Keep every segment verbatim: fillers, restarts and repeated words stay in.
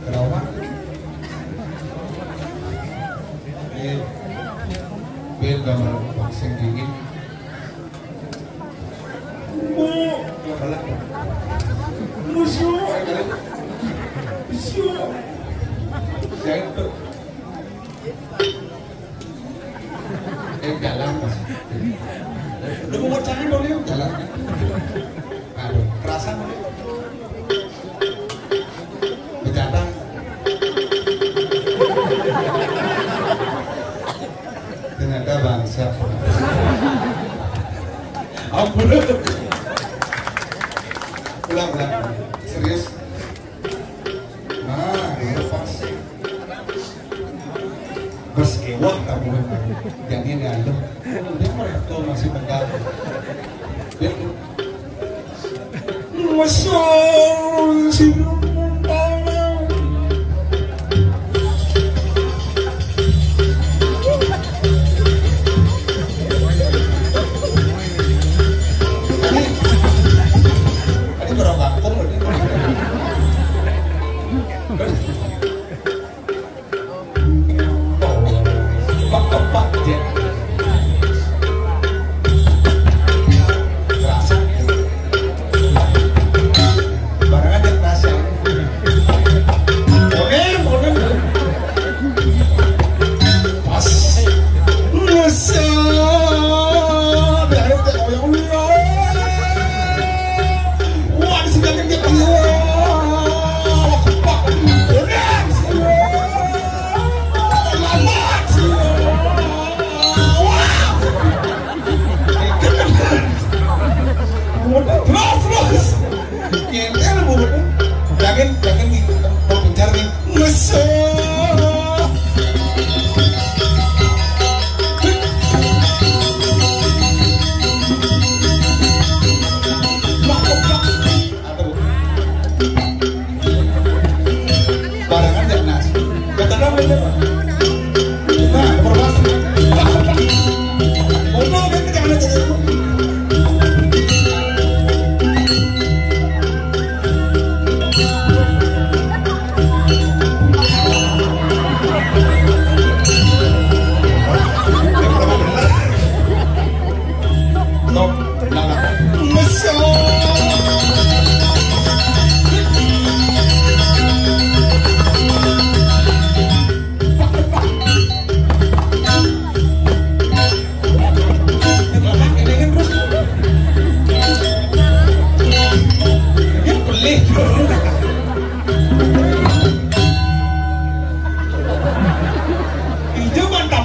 Kenapa? Eh, ben gambar boxing dingin. Bu, ya balik. Musuh, ya balik. Musuh. Jahit tuh. Eh, jalan, Mas. Lu mau bocahin dong, yuk, jalan. Aduh, perasaan dong. Bercanda. Ternyata bangsa. Ampun. Ulang, ulang. Serius. Nah, dulu pas. Bes ewah kamu. Jadi ini anu. Dia mah betul masih tegal. Dia masuk sih. Ini, ini kurang vakum loh, ini. Tebak-tebak, Jack. Kerasa. Barang aja kerasa.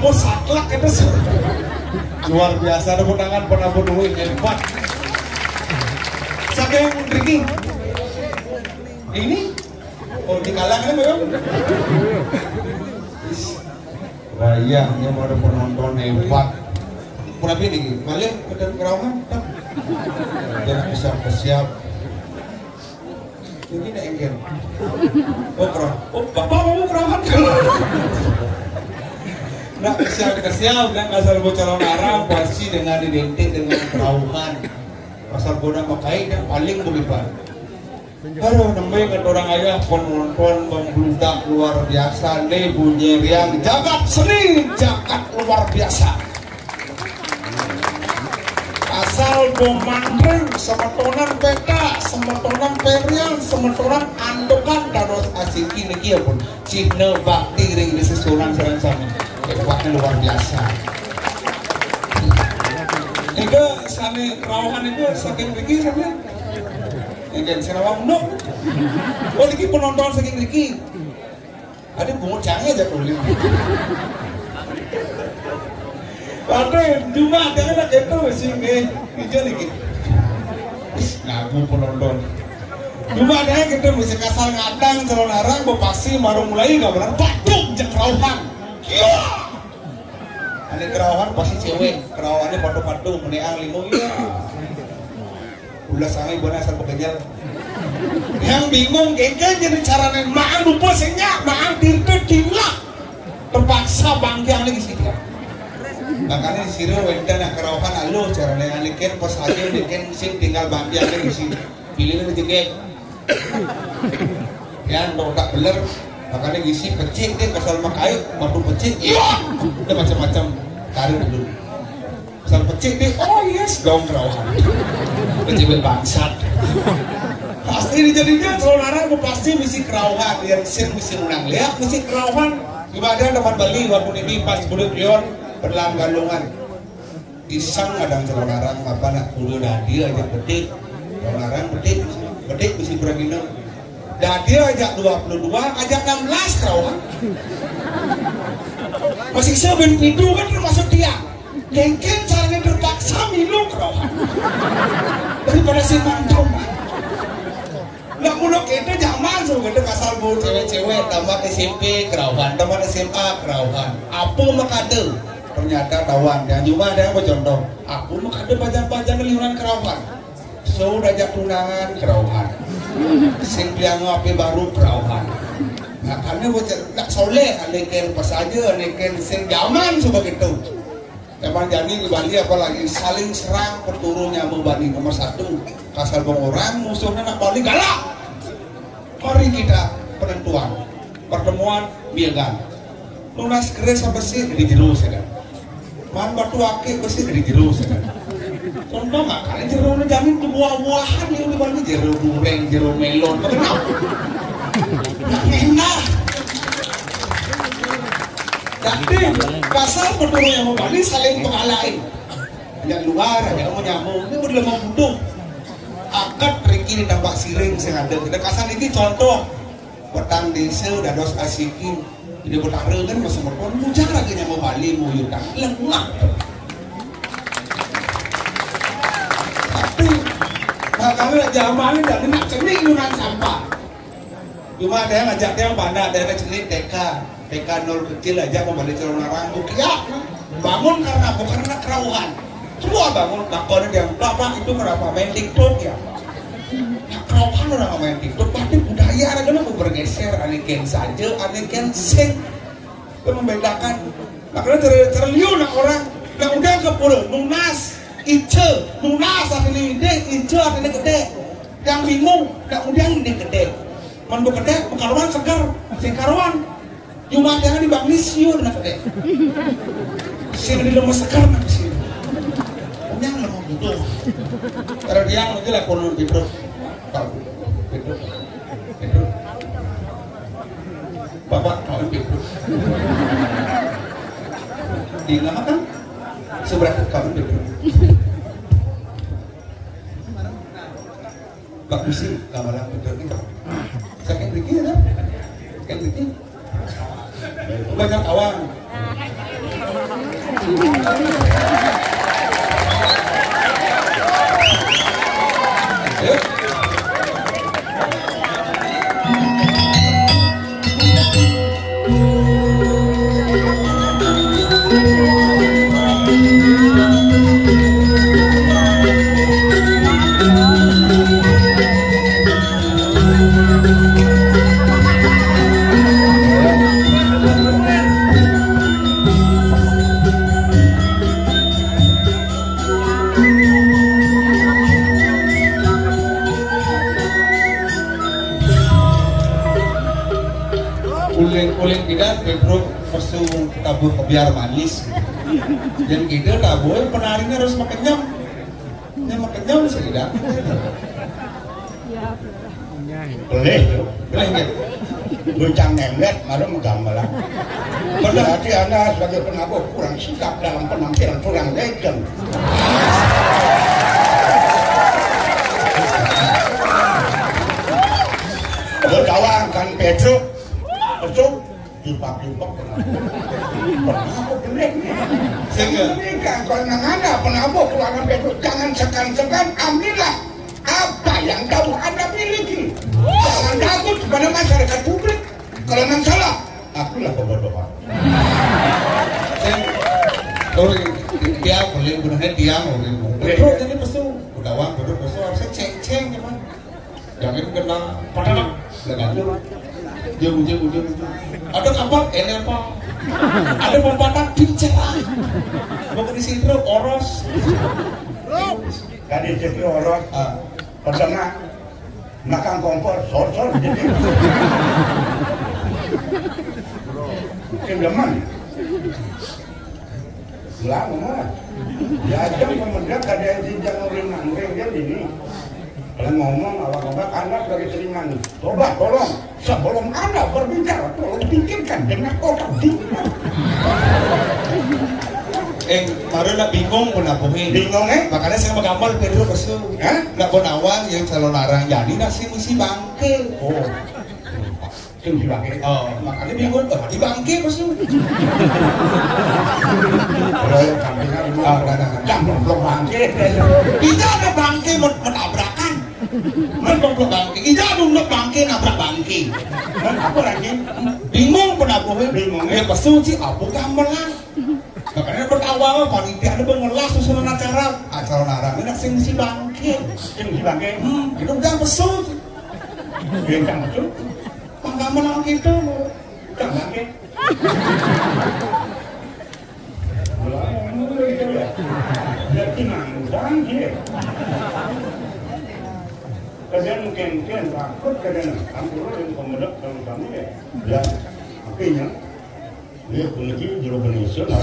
Oh, saklek itu sih. Luar biasa, tepuk tangan, penabur duit hebat. Saking mriki. Ini, oh, di kalangan itu. Wayahnya pada penonton hebat. Berapa ini? Balik ke dalam kerauhan. Jangan bisa kesiap. Ini nak engkel. Oh, kerauhan. Oh, bapak mau kerauhan. Nak kesiap-kesiap, nak asal bocah Calonarang pasti dengan identik dengan kerauhan. Pasal gua nak pakai dan paling begitu. Aduh, nembé kata orang ayah, penonton membludak luar biasa nih, bunyi riang, jagat seni, jagat luar biasa. Asal bomantring, semetonan peta, semetonan perian, semetonan andokan dados asiki niki ya pun. Cihna bakti ring sesuunan sareng sami. Hebatnya luar biasa. Nika sane kerauhan itu saking mriki sampean. Nggih, sing awak unduk. Oh, niki penonton saking mriki. Ada bungut canggih aja kulit. Waduh, cuma ada anak itu sih nih. Ijo niki. Wis ngaku penonton. Cuma ada kita mesti kasar ngadang Calonarang, pasti marung mulai nggak benar. Patung jek kerauhan. Iya. Ane kerauhan pasti cewek, kerauhannya padu-padu, meneang limo, iya. Ulah sangai buana asal bekenyel. Yang bingung, kengken jadi carane, maan lupa senya, maan tirte tilah. Terpaksa bangkiang lagi sih dia. Makanya sira wenten nak kerauhan aluh carane, ane ken pas aja, ane ken sing tinggal bangkiang lagi sih. Pilihnya rezeki. Ya, kalau tak bener, makanya ngisi pecik deh, pasal makait, madu pecik, iya, ada macam-macam. Tarik dulu. Pasal pecik deh, oh yes, dong kerauhan. Pejabat bangsat. Pasti dijadinya Calonarang, pasti misi kerauhan, yang sing misi menang lihat, misi kerauhan. Ibadah teman Bali, waktu ini pas bulan Leon, berlam galungan. Iseng ngadang Calonarang, apa nak kuda dadi aja betik. Calonarang betik, betik bisi beragina. Dadi aja dua puluh dua, aja enam belas kerauhan. Masih bisa ben pitu kan termasuk dia. Kengken caranya terpaksa milu kerauhan. Daripada si mantau mah. Lah, mun kita zaman suruh kita kasar bu cewek-cewek, tamat S M P kerauhan, tamat S M A kerauhan. Apa makade? Ternyata tawan. Yang cuma ada yang bercontoh. Apa makade, pajang-pajang liuran kerauhan. So diajak tunangan kerauhan. Sing piang ape baru kerauhan. Nah, karena bocah nak soleh, ane ken pas aja, ane ken sing zaman suka gitu. Zaman jani di Bali apalagi saling serang, peturu nyama Bali nomor satu. Kasar bang orang, musuhnya nak Bali galak. Mari kita penentuan pertemuan biegan. Nunas keris apa sih di jero saya kan. Man batu akik besi di jero saya kan. Contoh nggak kali jero ini jamin tuh buah-buahan yang di Bali, jero dureng, jero melon, kenapa? Enak. Jadi pasal peturu nyama Bali saling pengalahin. Yang luar, yang mau nyambung, ini udah mau butuh. Akad riki di tampak siring sing ada. Kita kasar ini contoh. Petang desa dados asiki. Jadi betara kan masa merpon mujang lagi nyama Bali mau yutang. Lengah. Tapi, nah, kalau zaman ini dari nak cenik lunan sampah. Cuma ada yang ngajak yang banda, ada yang cenik T K. T K nol kecil aja mau balik calon orang. Bukia. Bangun karena apa? Karena kerauhan. Semua bangun. Takutnya dia, "Bapak itu kenapa main TikTok ya?" Nah, kerauhan orang main TikTok, tapi budaya ada kenapa bergeser? Aneh gen saja, aneh gen sing. Itu membedakan. Makanya ter terliu nak orang. Yang udah ke pura, nunas, ice, nunas, artinya ide, ice, artinya gede. Yang bingung, yang udah ide gede. Menurut gede, karuan seger, sing karuan. Cuma jangan dibangis, yun, nak gede. Sing di rumah seger, nak sini. Punya nggak mau butuh. Karena dia mungkin lah konon Pedro. Tahu Pedro. Pedro. Bapak tahu Pedro. Di mana kan? Seberapa tahun Pedro? Pak Kusi, lama-lama Pedro ini. Saya kan bikin ya, kan bikin. Banyak awang. Uling-uling kita Pedro pesu tabuh kebiar manis. Dan kita tabuh penarinya harus makenyem. Ini makenyem sehingga. Boleh tuh. Boleh nggak? Goncang nembet, malu menggambelan. Berarti Anda sebagai penabuh kurang sikap dalam penampilan, kurang legend. Bertawang kan Pedro, Pedro, tiba-tiba penabuh. Penabuh bener. Sehingga kalau nang ada penabuh keluaran Pedro, jangan segan-segan ambillah apa yang tahu Anda miliki. Jangan takut kepada masyarakat publik. Kalau nang salah, akulah kebodohan. Sing orang dia boleh gunanya dia orang. Terus jadi pesu, udah wang terus pesu harusnya ceng-ceng ya, Bang. Jangan kena padanak, udah ganjur. Jauh, jauh, jauh, jauh. Ada kapal, ini apa? Ada pempatang, pinceran. Mau ke di sini, oros. Tadi jadi oros, ah, padanak, makan kompor, sor-sor, jadi. Kendeman. Lah, ngomong. Diajak pemedak kada yang jenjang orang nangkring dia ini. Kalau ngomong, awak-awak, anak dari Seringan. Coba, tolong. Sebelum Anda berbicara, tolong pikirkan dengan otak dingin. Eh, baru nak bingung pun apa ni? Bingung, eh? Makanya saya menggambar Pedro Kosu. Hah? Nak pun awal yang calon arang jadi nasi mesti bangke. Oh. Sing dibangke. Oh, makanya bingung, "Lah, dibangke, Bos." Ora, ora, sampeyan. Ah, ora, ora. Jam belum bangke. Ija ada bangke men-, menabrakkan. Men belum bangke. Ija belum bangke, nabrak bangke. Men apa lagi? Bingung pun aku, eh. Bingung, eh. Ya, pasti uji apa gamelan. Makanya pertama panitia ada mengelas susunan acara. Acara narang ini sing si bangke. Sing si bangke. Hmm, itu udah pesu. Dia udah pesu. Mangga menang kita, mau. Udah bangke. Mulai, mulai itu ya. Jadi nang bangke. Kadang mungkin, mungkin takut, kadang ampun, yang pemedek dalam kami ya. Ya, artinya, dia puniki jero Indonesia, nah.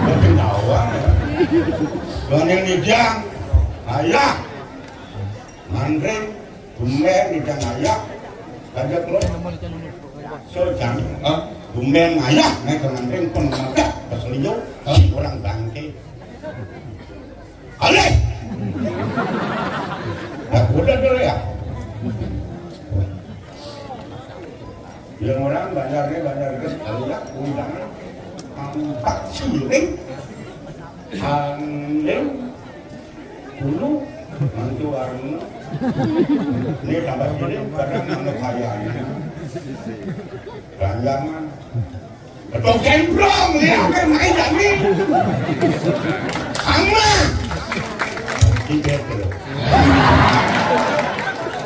Berarti tawa, ya. Bani nijang, ayah, mandring, tumben, nijang, ayah, aja terus. Sejam, ah, tumben, ayah, naik ke mandring, pun meledak, pas liu, ah, orang bangke. Alih! Nah, udah dulu ya. Yang orang banjarnya, banjar ke sekalian, undangan empat siring, angin, dulu, mantu arung. Ini tambah siring, kadang manuk hayanya. Banjangan. Betul kemprong, ya, apa yang main kami? Sama. Tidak, belum.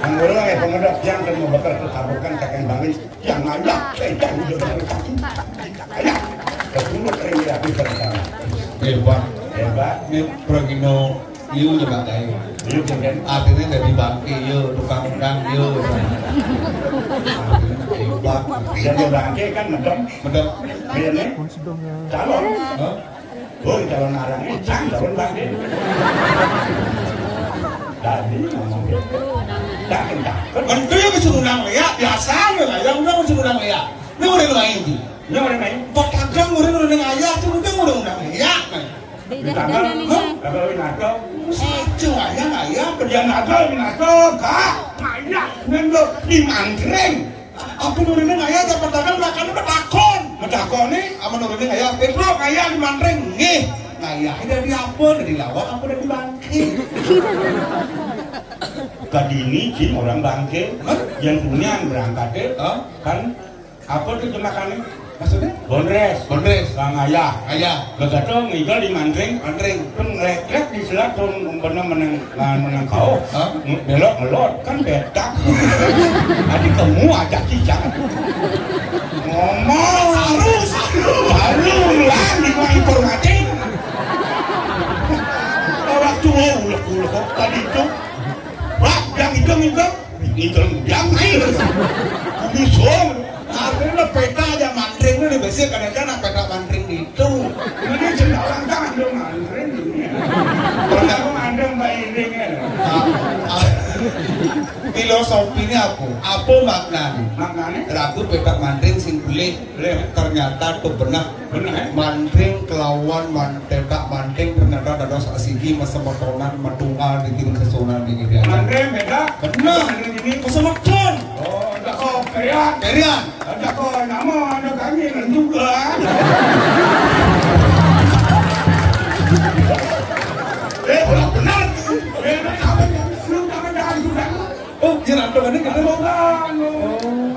Yang orang yang pengedok yang dan membakar tertaburkan takkan bangin yang ngajak saya jangan udah dari kaki. Ayo, ketemu kering ya, bisa di sana. Hebat. Hebat. Ini Pragino Iu coba kae. Iu kan? Artinya jadi bangke, yo, tukang undang, yo. Artinya hebat. Jadi bangke kan medok. Medok. Iya, nih. Calon. Hah? Oh, calon arang, eh, calon bangke. Tadi ngomong gitu. Dah, dah. Kan itu yang bisa undang ya, biasa ya, yang undang bisa undang ya. Ini udah main, Ji. Ini udah main. Buat dagang udah, udah ngaya, tuh udah, udah undang ya. Di dagang, hah? Kalau ini ada. Saja ngaya, ngaya, kerjaan ada, ini ada, kak. Ngaya, nendo, di mangkring. Aku nurunin ngaya, dapat dagang, makannya betakon. Ngetakoni, amun urine ngayah, "Petruk, ngayah di Mantring?" "Nggih." "Ngayah dadi apa? Dadi lawak apa dadi bangke?" Kadini cing orang bangke. Hah? Yang punyan berangkate, hah? Kan apa tuh jemakane? Maksudnya? Bondres. Bondres. Lah ngayah. Ngayah. Begitu ngigel di Mantring. Mantring. Tuh ngelekrek di selat tuh umpama menang, nah, menang kau. Hah? Nge-, belok ngelot kan betak. Tadi kamu ajak cicak. Ngomong. Harus. Baru lah di mau informasi. Orang tua ulek-ulek kok tadi itu. Wah, yang itu ngigel. Ngigel yang air. Busung. Artinya peta aja Mantring ini biasanya kadang-kadang peta Mantring itu. Ini sing orang kan ada Mantring ini. Kalau ada Mbak Iring ya. Ah, ah. Filosofinya apa? Apa maknanya? Maknanya? Ragu peta Mantring sing boleh. Ternyata tuh benar. Benar, eh? Mantring kelawan man-, peta Mantring ternyata dados sasiji masemetonan, matunggal di tim sesunan di Irian. Mantring beda. Benar. Mantring ini masemeton. Oh, ada kok Perian. Perian. Ada kok nama, ada kami dan juga. Eh, udah benar. Eh, apa yang lu jangan, jangan sudah. Oh, jangan tuh, ini kita mau. Bukan, lu.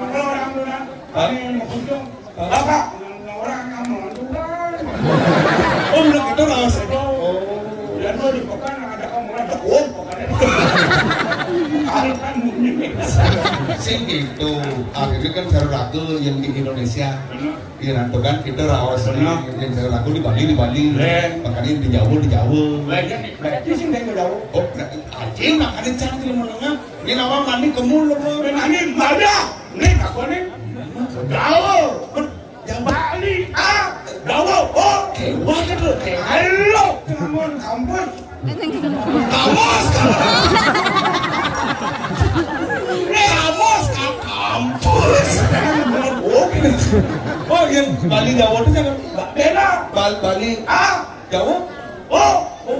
Ada orang lu, nah. Hah? Ini mau kunjung. Bapak, orang yang menentukan. Oh, udah gitu, Mas. Oh. Dan lu di pekan ada kamu ada kuat, pekan ada. Kalau kan bunyi. Sing gitu. Akhirnya kan baru lagu yang di Indonesia. Benar. Di Rantogan kita raos. Benar. Yang baru lagu di Bali, di Bali. Lain. Makanya di Jawa, di Jawa. Lain kan, berarti sih dari Jawa. Oh, berarti anjing makanya cantik menengah. Ini nama mandi kemul, kemul. Ini mandi malah. Ini aku nih. Jawa. Yang Bali, ah, Jawa, oh, Jawa gitu, Jawa. Halo, namun kampus. Kampus, kampus. Kampus, kampus. Oh, yang Bali Jawa itu jangan. Bela. Bal-, Bali, ah, Jawa. Oh, oh.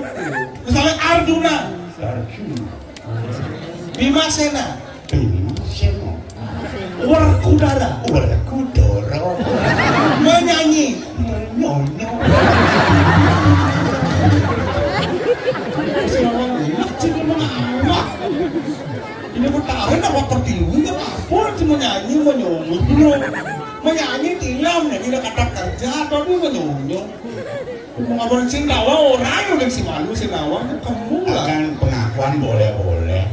Misalnya Arjuna. Arjuna. Bimasena. Bimasena. Werkudara. Werkudara. Menyanyi. Menyonyo. Ini bertahan apa pertiwi kan apa cuma nyanyi menyonyo. Menyanyi tilam, nyanyi kata kerja atau dia menyonyo. Ngomong sing tawa orang yang si malu, si nawang, kamu lah. Kan pengakuan boleh-boleh.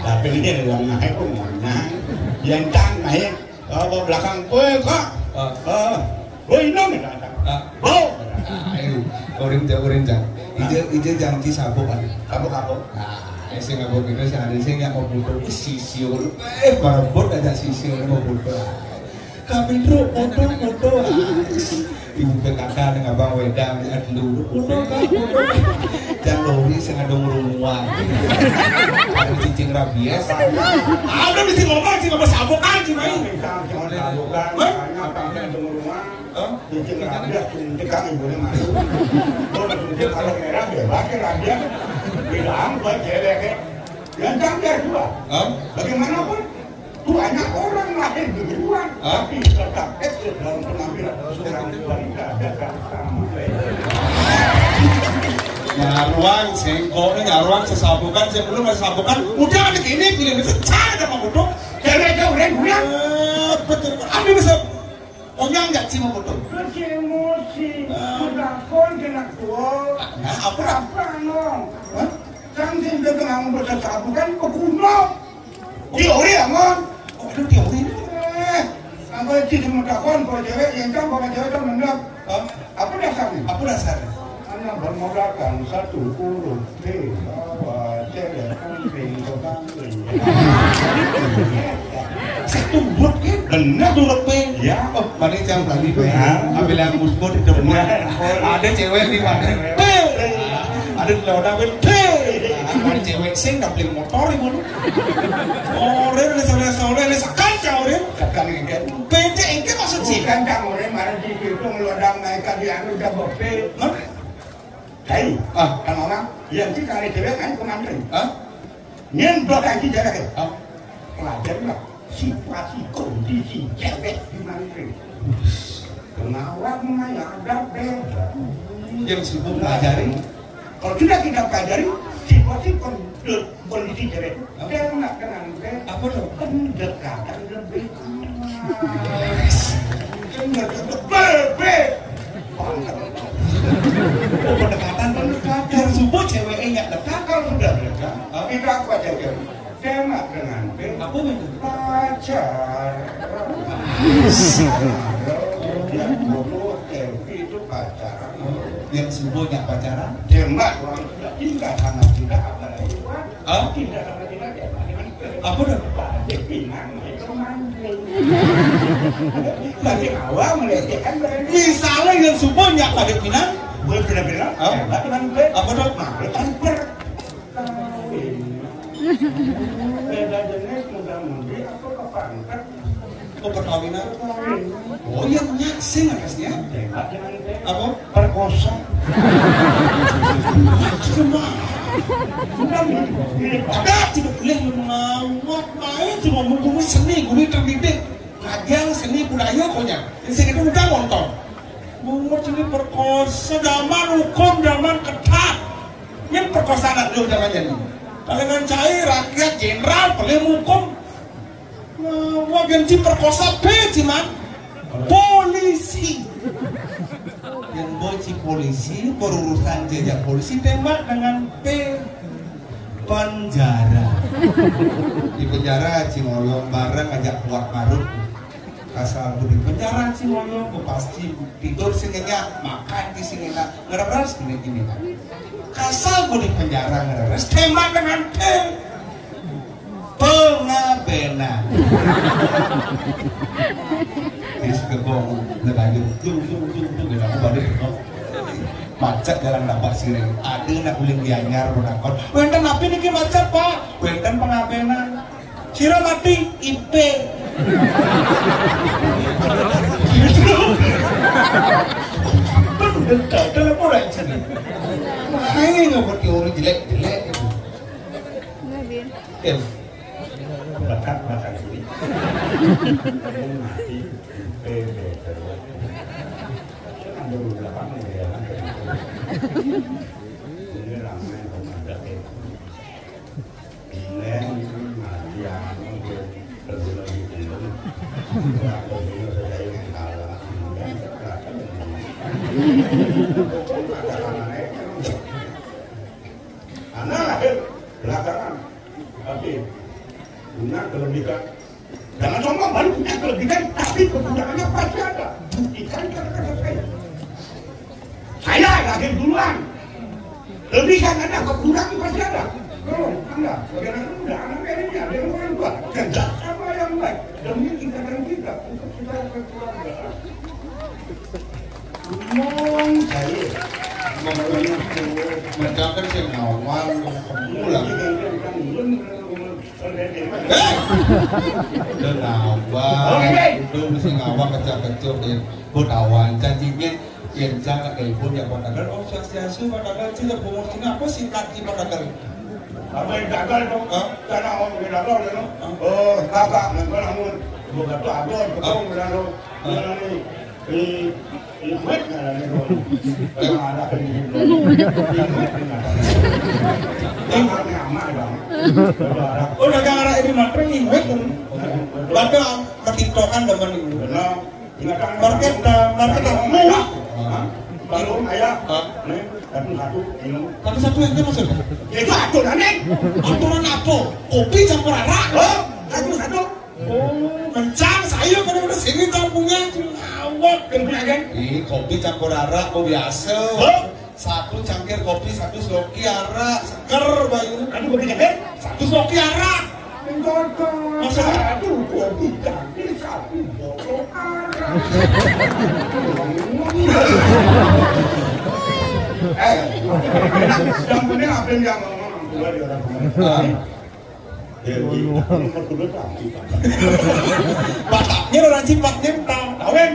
Tapi ini dalam naik pun menang. Yang tang naik, oh, ke belakang, "Woi, Kak." Ah. Eh, "Woi, Inong," kata. Ah. "Bau." Ayo, urin ja-, urin ja. Ije, ije janji sabuk kan. Sabuk apa? Nah, eh, sing ngabuk itu, sing ada sing yang mau butuh. Ih, sisio. Eh, barebut aja sisio mau butuh. Kami truk foto, foto. Ibu P K K dengan Abang Wedang, ya dulu. Foto kan, foto. Jangan dong, ini sengaja rumah. Ada cicing rabies. Ada di sini ngomong, sih ngomong sabokan, sih main. Hah? Hah? Cicing rabies, cicing kan ibunya masuk. Kalau cicing kalau merah, bebas ya rabies. Bilang buat cewek ya. Yang cantik juga. Hah? Bagaimanapun, banyak orang lahir demikian, hah? Tapi tetap eksis dalam penampilan seorang wanita dasar sama. Nyaruang, sengkoknya nyaruang, sesabukan, sebelum sesabukan, udah ada gini, pilih bisa cari sama kudu. Cewek jauh dari bulan. Eh, betul. Ada bisa onyang nggak sih mau kudu? Kecil emosi, ah, udah kon kena kual. Nah, apa? Apa, Nong? Hah? Kan sing dia tengah membuat sesabukan, ke gunung. Teori, Amon. Oh, ada teori ini. Eh, apa sih cuma takon kalau cewek yang kan kalau cewek kan mendap. Hah? Apa dasarnya? Apa dasarnya? Hanya bermodalkan satu huruf P, bahwa cewek kan P itu kan P. Satu huruf P, benar huruf P. Ya. Oh, mana yang tadi P? Ya. Ambil yang musbut itu benar. Ada cewek di mana? P. Ada di Lodang, P. Ada cewek sing nggak beli motor ibu lu. Oren, ini sana, sana, ini sekan, Cak Oren. Sekan ini kan. P C ini maksud sih. Bukan, Cak Oren, mana di situ ngelodang naik ke di anu, udah bepe. Hah? Hei, ah, kan orang yang kita ada cewek kan kemarin. Hah? Nyen blok aja jarak ya. Hah? Pelajar lah. Situasi kondisi cewek di Mantri. Pengawal mengayak ada beda. Yang sibuk pelajari. Kalau sudah kita pelajari, situasi kon-, kondisi jelek. Apa? Dia nggak kenal beda. Apa tuh? Pendekatan lebih aman. Kan nggak tetep bebek. Pendekatan, pendekatan. Yang sibuk ceweknya dekat. Kalau sudah dekat, kita apa aja? Tembak dengan apa itu? Pacar. Dia dulu Elvi itu pacaran. Yang sibuknya pacaran? Tembak orang sudah cinta sama cinta, apalagi. Hah? Cinta sama cinta, tembak dengan apa? Apa tuh? Pada Pinang itu mancing. Tapi awal melihat dia kan berani. Misalnya yang sibuknya pada Pinang, gue benar-benar. Hah? Tembak dengan apa? Apa tuh? Maklum kan per- Kawin. Beda jenis muda-mudi apa kepangkat? Oh, perkawinan? Kawin. Oh, yang nyaksing atasnya. Tembak dengan tembak. Apa? Perkosa. Cuma. Sudah mirip. Ada tidak boleh mengawat, main cuma mumpung seni, gue terdidik. Ngajar seni budaya konya. Ini saya kata udah nonton. Bungut ini perkosa, zaman hukum, zaman ketat. Yang perkosaan dulu namanya nih. Palingan cair, rakyat, jenderal, paling hukum. Nah, wah, ganti perkosa, pe, cuman. Polisi. Yang boci polisi, berurusan jejak polisi, tembak dengan pe. Penjara. Di penjara, Cing Oyong bareng ngajak kuat marut. Kasal di penjara, Cing Oyong, pasti tidur sing nyenyak, makan di sing enak, ngeres gini-gini. Kasal gue di penjara ngeres, tembak dengan pe. Pengabenan. Terus kebong, lebanyu. Tung, tung, tung, tung, gitu, aku balik, kok. Macet jalan tapak siring. Ada nak uling Gianyar, menakon. Wenten apa niki macet, Pak? Wenten pengabenan. Sira mati, ipe. Betul, betul, orang sini. Makanya nggak mau teori jelek-jelek gitu. Iya, Bin. Em. Bakat, bakat ini. Mati, ipe, betul. Ada beberapa nih, ya. Ini ramai, ada, eh. Neng, mati, anu, dia, terguna di gunung. Aku punya saya yang kalah, neng, terkadang. Anak lahir belakangan, tapi punya kelebihan. Jangan sombong, baru punya kelebihan, tapi kekurangannya pasti ada. Buktikan kata-kata saya. Saya lahir duluan. Kelebihan ada, kekurangan pasti ada. Tolong, Anda, sebagai anak muda, anak ini, ada yang orang tua, kerja sama yang baik demi ikatan kita untuk kita keluarga. Ngomong saya. Mencapai sing ngawal, pulang. Eh! Udah ngawal. Oke. Udah mesti ngawal kecak-kecok, ya. Gue tawan, janjinya, ya, jangan kayak ibu, ya, Pak Tagal. Oh, swastiastu, Pak Tagal. Sih, bungut sini apa singkat di Pak Tagal? Apa yang gagal, dong? Hah? Karena orang yang gagal, ya, dong? Hah? Oh, kakak, nggak pernah, mun. Gue kata, "Abon, ketemu, hah? Bilang, dong." Hah? Bilang, nih, di, di duit, nggak ada, nih, dong. Emang ada, di duit, dong. Di duit, nggak ada. Ini hanya aman, bang. Udah ada. Oh, dagang arah ini, mah, ini duit, dong. Betul. Waduh, ketiktokan, teman, ini. Benar. Market, eh, market, eh, murah. Hah? Baru ayah. Hah? Nih, satu-satu, minum. Satu-satu itu maksudnya? Ya, itu aturannya. Aturan apa? Kopi campur arak. Oh, satu-satu. Oh, kencang, saya kan udah sini tamunya. Awak, kencang, kan? Ih, kopi campur arak, kok biasa. Oh. Satu cangkir kopi, satu sloki arak, seger, Bayu. Satu kopi cangkir, satu sloki arak. Enggak, maksudnya? Satu kopi cangkir, satu botol arak. Eh, yang penting apa yang ngomong, gua di orang tua. Ah. Dewi, nomor kedua cantik. Bataknya orang Cipat nempel. Kawin.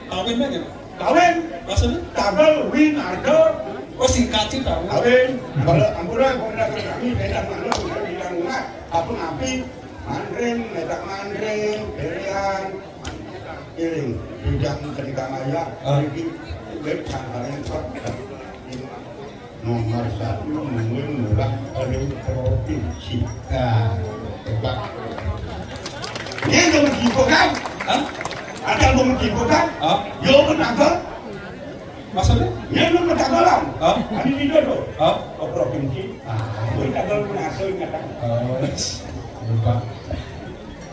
Kawin aja. Kawin. Maksudnya? Tagal, win, arga. Oh, singkat sih, tahu. Kawin. Kalau ampura, kalau kami, beda malu, kita bilang, "Mak, apa ngapi?" Mandring, metak mandring, pilihan. Iring, bidang ketika maya, ah, iki wit sangkane kok nomor satu mungkin murah dari provinsi. Nah, coba. Ini yang menghibur kan? Hah? Ada yang menghibur kan? Hah? Yo, menangkap. Maksudnya? Ya, lu menangkap orang. Hah? Ini tidak, loh. Hah? Ke provinsi. Ah, ini tidak, lu menangkap, ingat kan? Oh, lupa.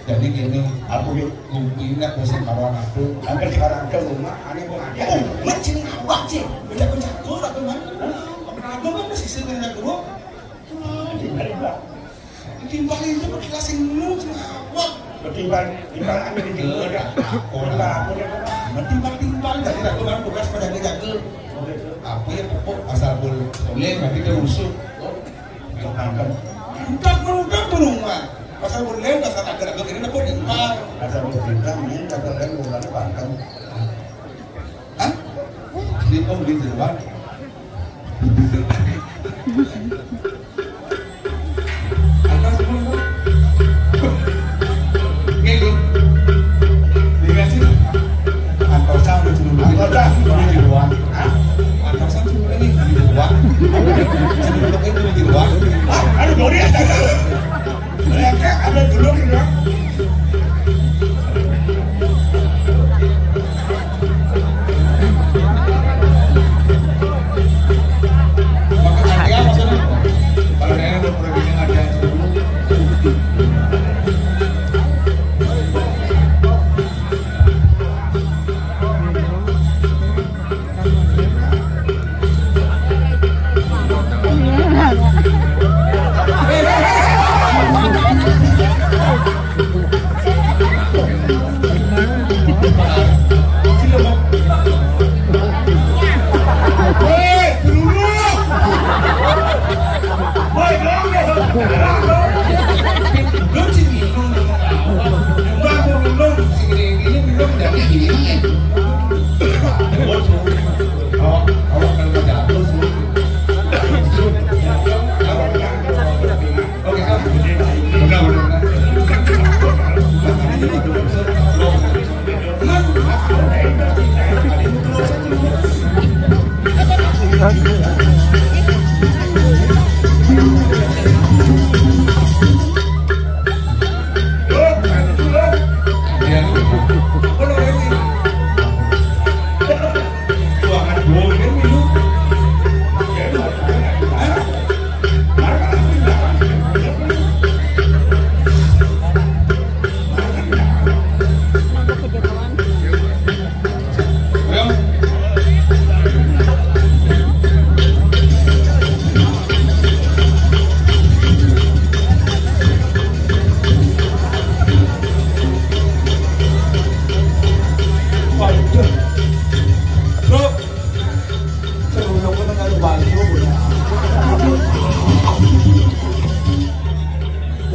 Jadi gini, aku yuk ngumpi nak musim kawan aku. Sampai sekarang ke rumah, aneh kok ada. Oh, man, sini apa sih? Beda pencakur atau man? Apa kan masih sering ada guru? Jadi, timbang itu kelas yang lu sing apa? Timbang, timbang anu di guru ada. Timbang aku ya. Timbang, timbang dari aku kan tugas pada jaga. Apa ya, pokok asal boleh, boleh, tapi dia usut. Entah, entah, entah, entah. Pasal boleh, pasal agak-agak ini, aku dengar. Pasal boleh, ini kata lain, bukan pantang. Hah? Di, oh, di luar. Atas pun, Bu. Oke, Bu. Dikasih. Antosan udah dulu. Antosan udah di luar. Hah? Antosan dulu ini di luar. Sebelum ini di luar. Ah, aduh, Dori, ya, mereka ada dulu, gitu. Maka nanti apa sana? Kalau saya udah pernah bikin ada yang sebelum.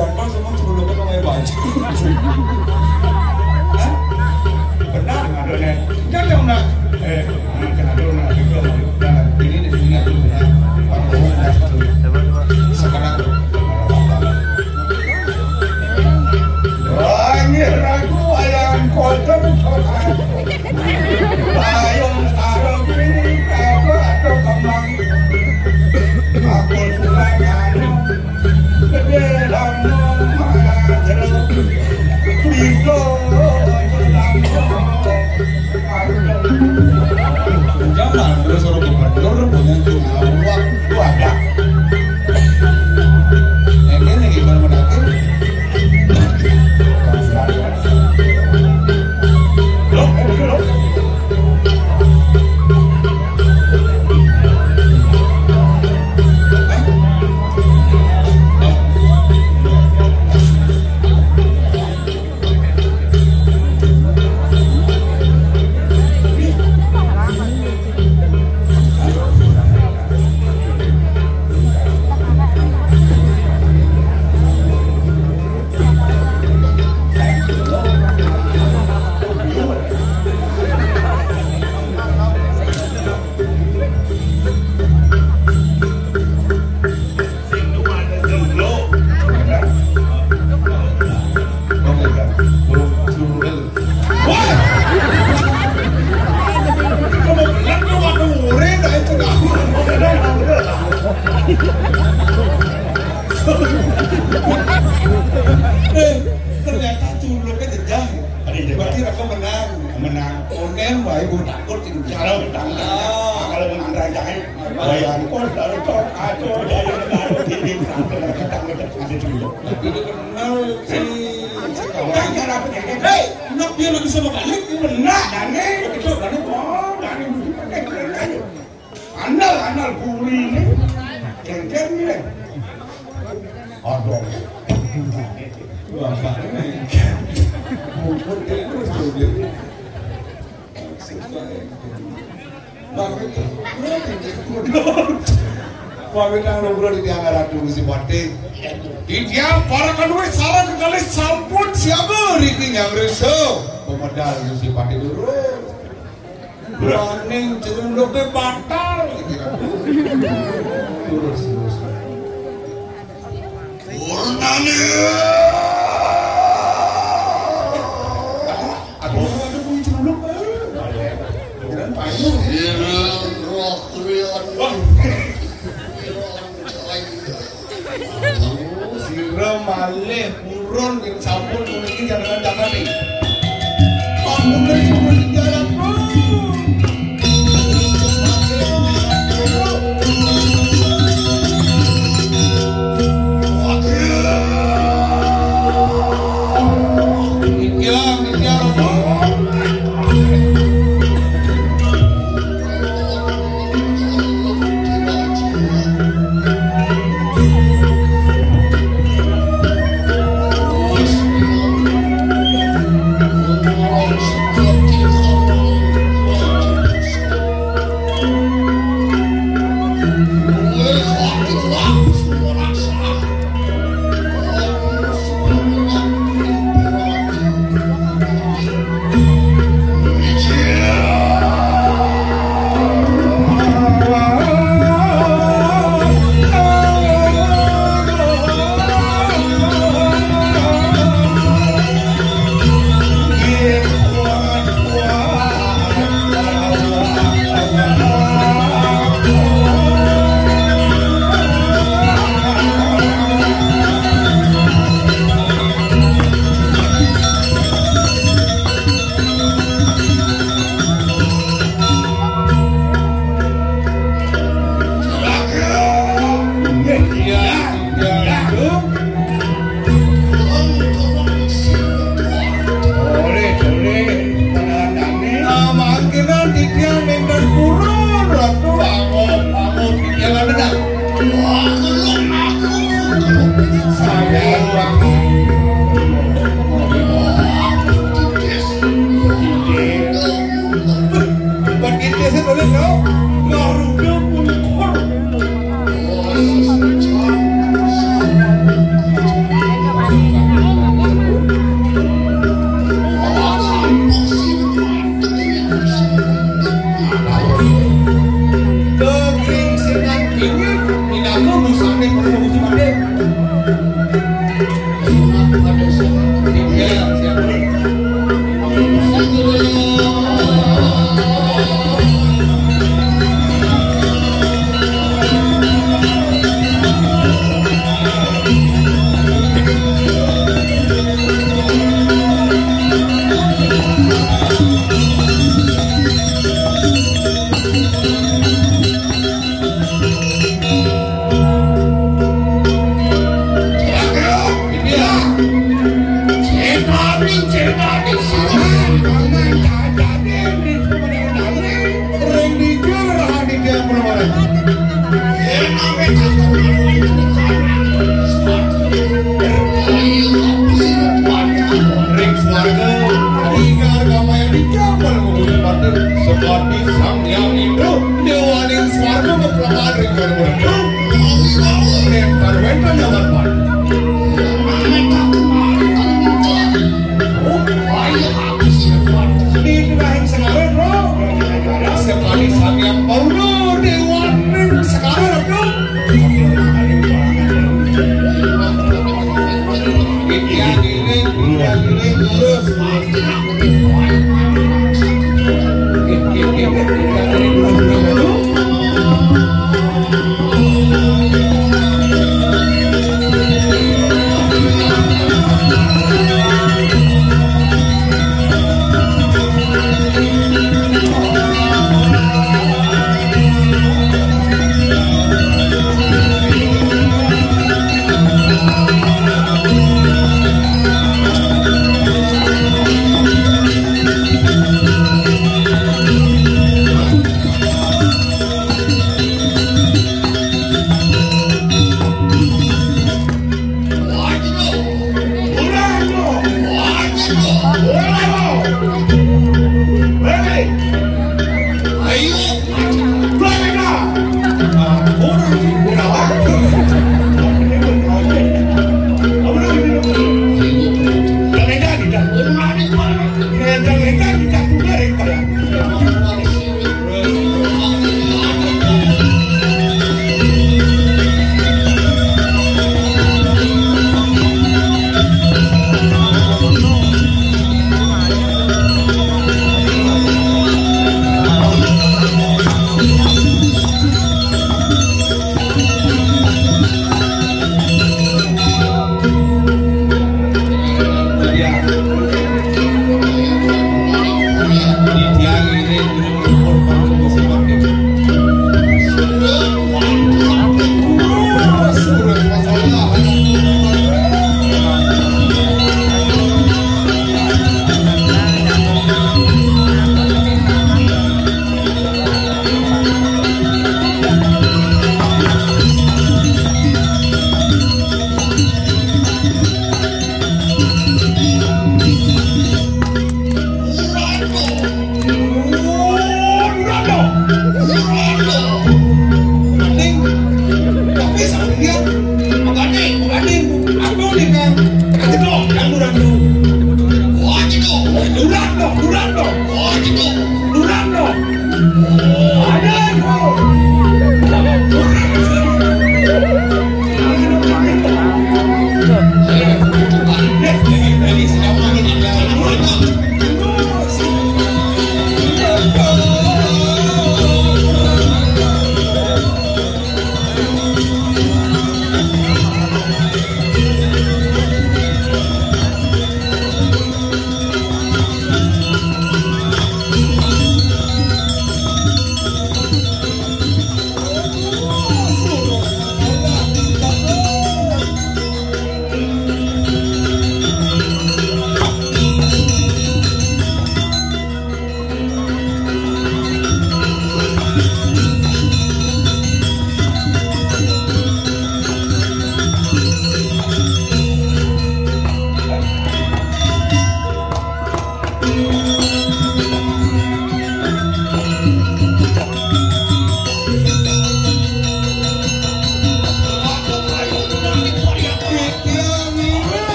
Jangan semua sebelum kita pakai baju. Hah? Benar, ada nih. Jangan, jangan, eh, jangan dulu, nah, gitu, nah, ini di sini aku, nah, Pak Bowo, nah, sekarang, wah, ini ragu, ayam kotor, kotor. Ayam sarung ini, apa, atau kembang. Aku suka, anu, Jamal, terus orang gubernur punya tuh awak, wadah. Ini nih gimana mendakin? Loh, eh, loh. Bayangkan, kalau cok, aco, jaya, kalau dinding, sampai, sampai, sampai, sampai, sampai. Itu kenal si, si kawan. Kan cara pendidik. Hei, nak dia lagi sama balik, benar, Dani. Betul, Dani. Oh, Dani, betul, pakai keren aja. Andal, andal, buri ini. Keren, keren, keren. Aduh. Wah, Pak. Mukul terus, tuh, dia. Pamit nang luhur titiang Ratu Gusti Patih. Titiang para kadué sareng kekalih sampun siaga riki nyamreksa pamedal Gusti Patih Lurus. Waning celunduknya batal. Lurus, lurus. Purnane. Aduh, aduh, punya celuluk, eh. Bukan payung. Sira roh kuwi. Wah. Sira malih purun yang sampun puniki jangan dakati. Sampun puniki jalan, Bro.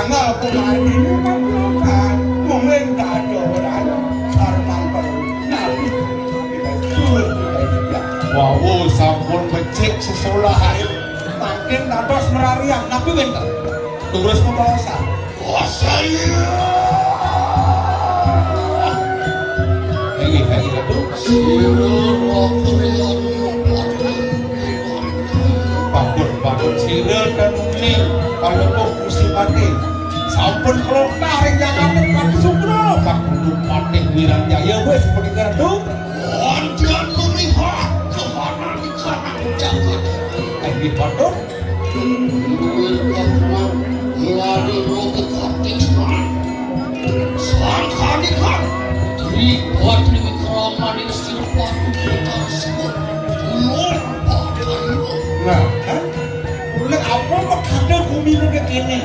Nah, pemain ini kan bukan. Wong lain tak ada orang. Sarman perlu. Nah, kita suruh kita juga. Wau sampun becik sesolahan. Makin dados merarian, tapi wénten. Terus membawa. Oh, saya. Inggih, inggih, Ratu. Sira Ratu Rian. Panggon-panggon sira dan muni palepuh Gusti Patih. Sampun kelontar ing jagate Patih Sukra, Pak Guru Patih Wiranjaya wis punika, Ratu. Wonten lumihan kahanan ing sanang jagat. Inggih, Patih. Lari rogo Patih Sukra. Sangkanikan Tri Patri Wikramaning Sirpatu Putar Sukra. Ulur Patih. Nah, kan? Nek apa kok ada gumi nang kene?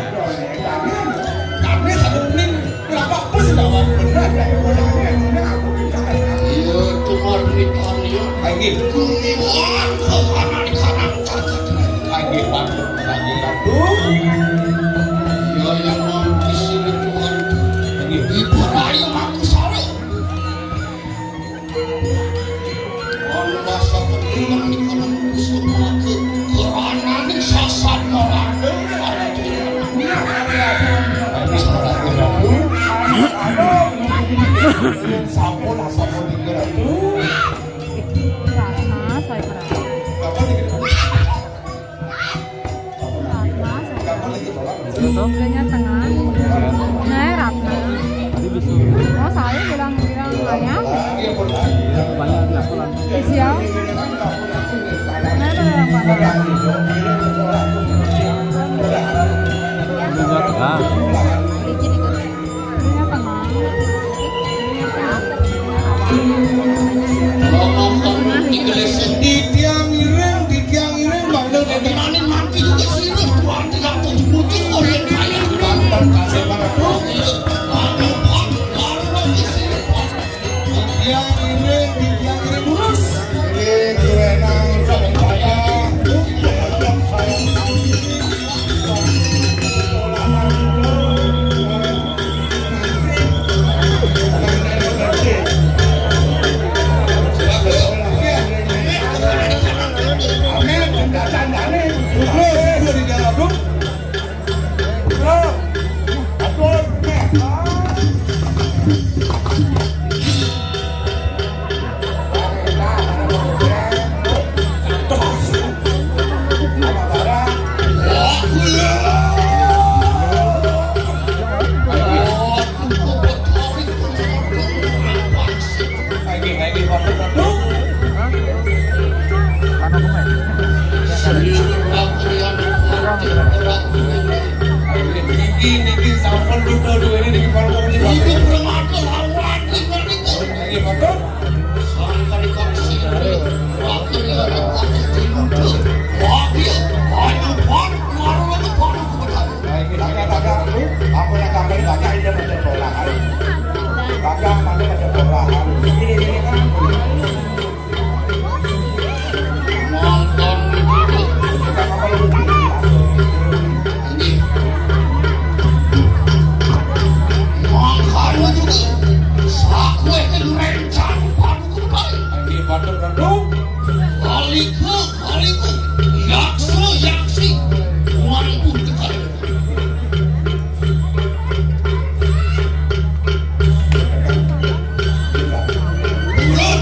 Tapi satu ning berapa pun sudah benar dari mulanya ini aku minta. Iya, cuma ditanya. Lagi. Gumi wan, kanan kanan cacat. Lagi, Pak. Lagi, Ratu. Iya, yang mau di sini, Tuhan. Lagi. Ibu Rayu Mangku Sari. Ana masa penting menika nembus kemake. Kerana ini sasar marane. Sampun asal penting. Ratna, saya merasa. Kapan ini? Ratna, saya. Tutup. Kayaknya tengah. Nah, Ratna. Oh, saya bilang, bilang ayah. Banyak di aku lah. Sial. Nah, itu yang mana? Ini tengah. Titiang ngiring, titiang ngiring, mangda dadi. Tanpa kasih maratu. Titiang ngiring, titiang ngiring lurus. Ngiring, ngiring, ngiring, ngiring. Niki, niki sampun dudu duwene niki para pengunjung. Nggih, monggo. Nonton. Nggih. Mangkana juga sakuwene rencana Paduka Betari. Nggih, Paduka Ratu. Kalika, kalika, yaksa, yaksi, mangku tekan. Bulan.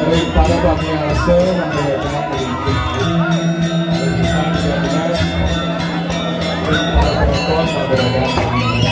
Ring para pamiarsa, mangga dados melimping. Ring pisan tiga belas, ring para penonton, mangga dados melimping.